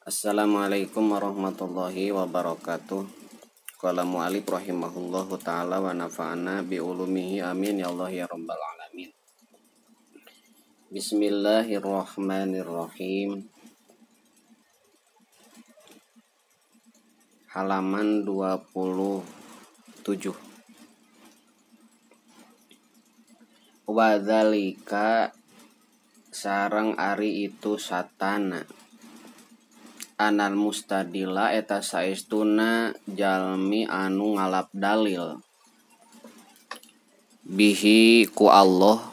Assalamualaikum warahmatullahi wabarakatuh. Qala mu'allif rahimahullahu ta'ala wa nafa'ana bi ulumihi amin ya Allah ya rabbal alamin. Bismillahirrahmanirrahim. Halaman 27. Wa dzalika sareng ari itu satana. Anal mustadila eta saestuna jalmi anu ngalap dalil bihi ku Allah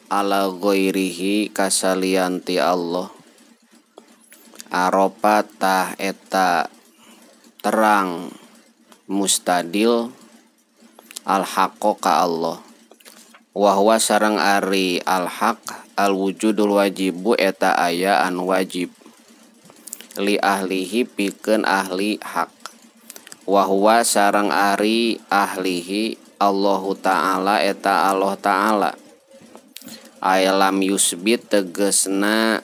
ala ghairihi kasalianti Allah aropa tah eta terang mustadil al haqqo ka Allah wa huwa sareng ari al haq al wujudul wajibu eta aya anu wajib li ahlihi pikeun ahli hak wa huwa sareng ari ahlihi Allahu ta'ala eta Allah ta'ala aylam yusbit tegesna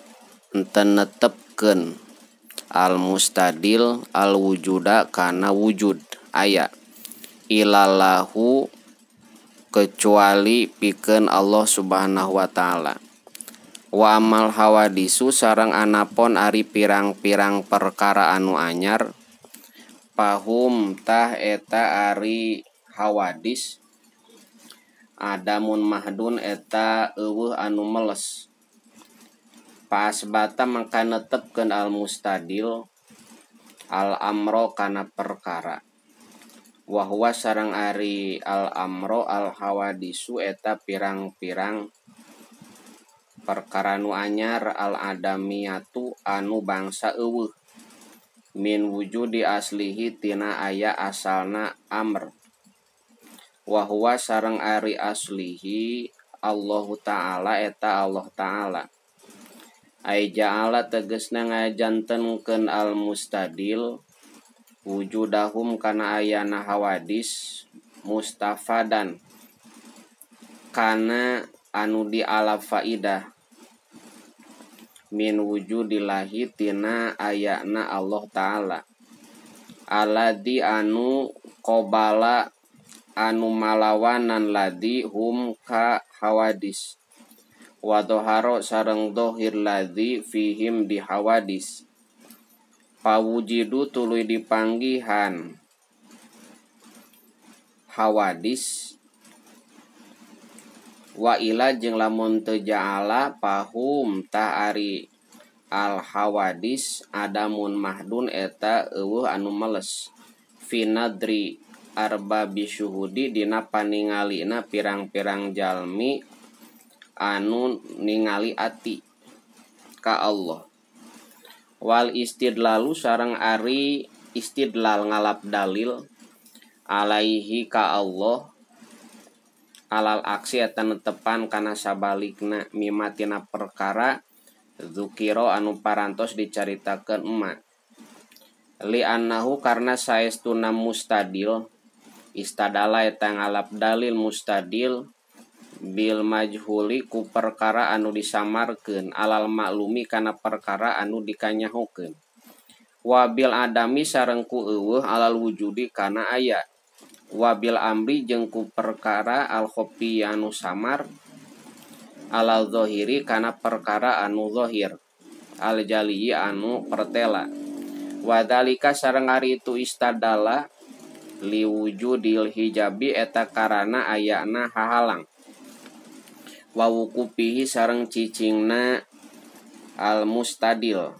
henteu netepkeun al mustadil al wujuda kana wujud aya ilalahu kecuali pikeun Allah subhanahu wa ta'ala. Wa amal hawadisu sareng anapon ari pirang-pirang perkara anu anyar pahum tah eta ari hawadis adamun mahdun eta eueuh anu meles pasbata mangka netepkeun al mustadil al amro kana perkara wa huwa sareng ari al amro al hawadisu eta pirang-pirang perkara nu anyar al adamiyatu anu bangsa eueuh min wujudi aslihi tina aya asalna amr wa huwa sareng ari aslihi Allahu ta'ala eta Allah ta'ala ai ja'ala tegesna ngajantenkeun al mustadil wujudahum kana ayana hawadis mustafadan kana anu dialap faidah min wujudillahi tina ayana Allah ta'ala alladzi anu qobala anu malawanan ladzi hum ka hawadis wa dhahara sareng dhahir ladzi fihim di hawadis pawujidu tuluy dipanggihan hawadis wa ila jeung lamun teu ja'ala pahum tah ari al hawadis adamun mahdun eta eueuh anu meles fi nadri arbabi syuhudi dina paningalina pirang-pirang jalmi anu ningali ati ka Allah wal istidlalu sareng ari istidlal ngalap dalil alaihi ka Allah alal aksi eta netepan kana sabalikna mimatina perkara dzukira anu parantos dicaritakeun emak li annahu karna saestuna mustadil istadala eta ngalap dalil mustadil bil majhuli ku perkara anu disamarkeun alal maklumi kana perkara anu dikanyahokeun wabil adami sareng ku eueuh alal wujudi kana aya wabil amri jeung ku perkara al khafi anu samar alal zahiri kana perkara anu zahir al jali anu pertela wadalika sareng ari itu istadala liwujudil hijabi eta karana ayana hahalang wa wukupihi sareng cicingna al mustadil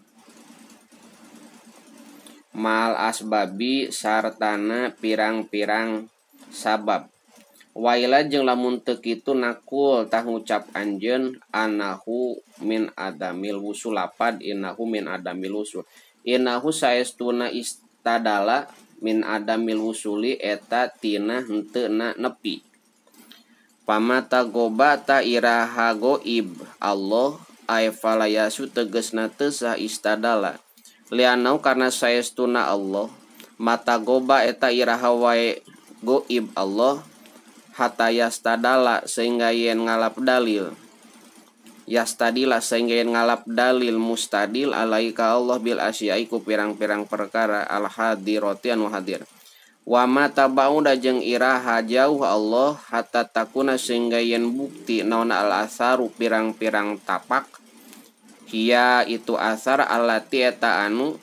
mal asbabi sartana pirang-pirang sabab waila jeung lamun teu kitu nakul tah ngucap anjeun anahu min adamil wusul lapad innahu min adamil wusul innahu saestuna istadala min adamil wusuli eta tina henteu na nepi pamata goba ta iraha goib Allah ay falayasu tegesna teu sah istadala lianau karena saestuna Allah mata goba eta iraha wae goib Allah hatta yastadala sehingga yen ngalap dalil Yastadila sehingga ngalap dalil mustadil alaika Allah bil asyai ku pirang-pirang perkara al hadirati anu hadir. Wa ma tabauda jeung iraha jauh Allah hatta takuna sehingga yen bukti naon al asaru pirang-pirang tapak hiya itu asar allati eta anu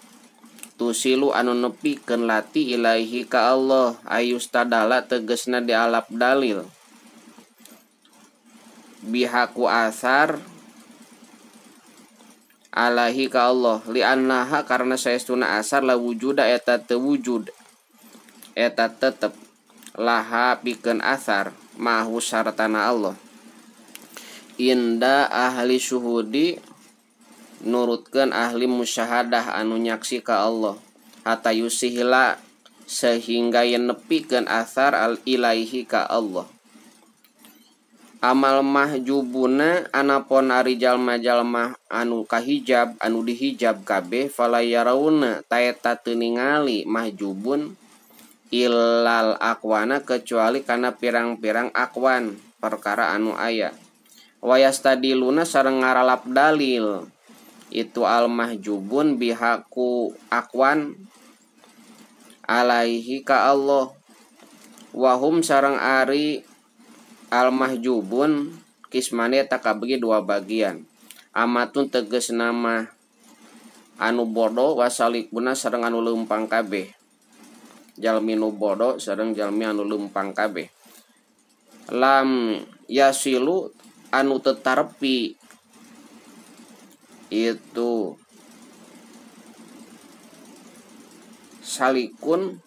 tusilu anu nepikeun lati ilaihi ka Allah ayustadala tegesna dialap dalil bihaku asar alaihi ka Allah li'annaha karena saestuna asar la wujuda eta teu wujud eta tetep laha pikeun asar mahu sartana Allah inda ahli syuhudi nurutkeun ahli musyahadah anu nyaksi ka Allah hatta yusihila sehingga yen nepikeun asar al ilaihi ka Allah. Amal mahjubuna anapon ari jalma-jalma anu kahijab anu dihijab kabeh fala yarauna taeta teu ningali mahjubun ilal akwana kecuali kana pirang-pirang akwan perkara anu aya wayastadiluna sareng ngaralap dalil itu al mahjubun bihaku akwan alaihi ka Allah wahum sareng ari al mahjubun kismane takabagi dua bagian amatun teges nama anu bodoh wasalikuna sareng anu leumpang kabeh jalmi nu bodoh sareng jalmi anu leumpang kabeh lam yasilu anu tetarepi itu salikun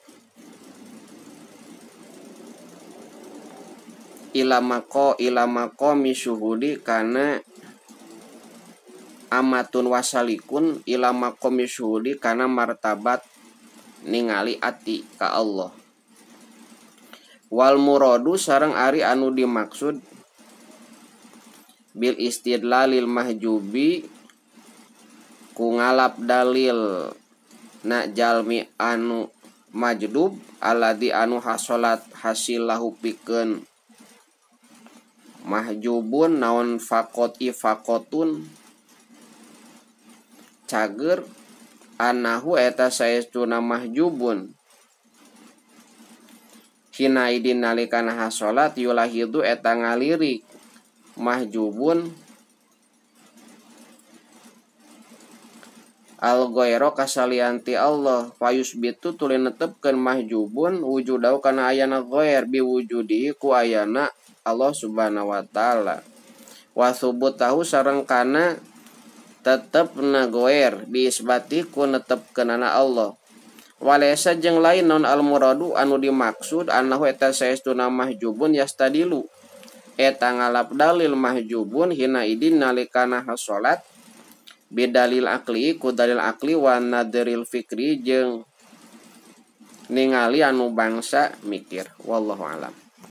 ilamako misuhudi kana amatun wasalikun ilamako misuhudi kana martabat ningali ati ka Allah wal muradu sareng ari anu dimaksud bil istidlalil mahjubi ku ngalap dalil na jalmi anu majdub alladzi anu hasolat hasilahu pikeun mahjubun naon faqot ifaqotun cager anahu eta saestuna mahjubun hinaidin nalikana hasolat yulahidu eta ngalirik mahjubun al ghaira kasalianti Allah fayusbitu tuluy netepkeun mahjubun wujudau kana ayana ghair biwujudi ku ayana Allah subhanahu wa ta'ala wa subutahu sareng kana tetepna goer biisbati ku netepkeunana Allah walaysa jeung lain non al muradu anu dimaksud annahu eta saestuna mahjubun yastadilu eta ngalap dalil mahjubun hina idin nalikana salat bidalil akli ku dalil akli wa nadril fikri jeung ningali anu bangsa mikir wallahu alam.